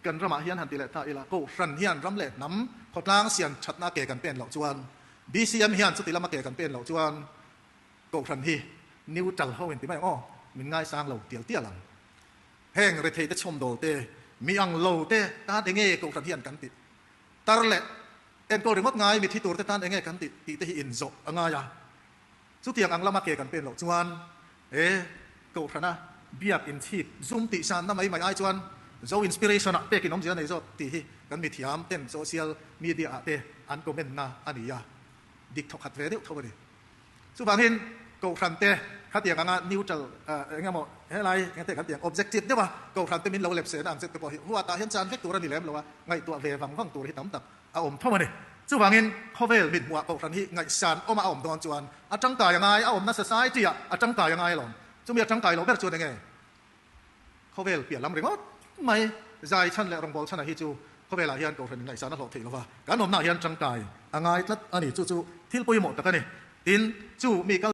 Kan ramah hian han ti leh ta ila, Kohhran hian ram leh hnam khawtlang siam thatna ke kan pen loh chuan, BCM hian chuti lama ke kan pen loh chuan Kohhran hi neutral ho in ti mai ang aw, min ngaisang lo tial tial ang. Heng rethei te chhawmdawl te, mi ang lo te tan enge Kohhran hian kan tih? Tar leh enkawl ringawt ngai mithi tur te tan enge kan tih tih te hi inzawh a ngai a. Chutiang ang lama ke kan pen loh chuan he Kohhrana biak inchhip zum tih sanna mai mai ai chuan Zo Inspiration ah pek in awmzia nei zawk tih hi kan mithiam ten social media ah te an comment na a ni a, dik thawkhat ve deuh tho a ni. Chuvangin Kohhran te khatiang anga neutral eng emaw helai eng te kan tih ang objective deuh a Kohhran te min lo lepsehna ang chet te pawh hi huatah hian chan vek tur a ni lem lo a, ngaihtuah ve vang vang tur hi tam tak a awm tho a ni. Chuvangin khawvel mithmuah Kohhran hi ngaihsan awma a awm dawn chuan a tangkai a ngai, a awmna society ah a tangkai a ngai alawm. Chumi a tangkai loh ber chuan enge khawvel piah lam ringawt mai zai chhan leh rawngbâwl chhana hi chu khawvelah hian Kohhran in ngaihsan a hlawh theih lova, kan awmnaah hian tangkai a ngai tlat a ni. Chu chu thil pawimawh tak a ni. Tin, chu mi kal.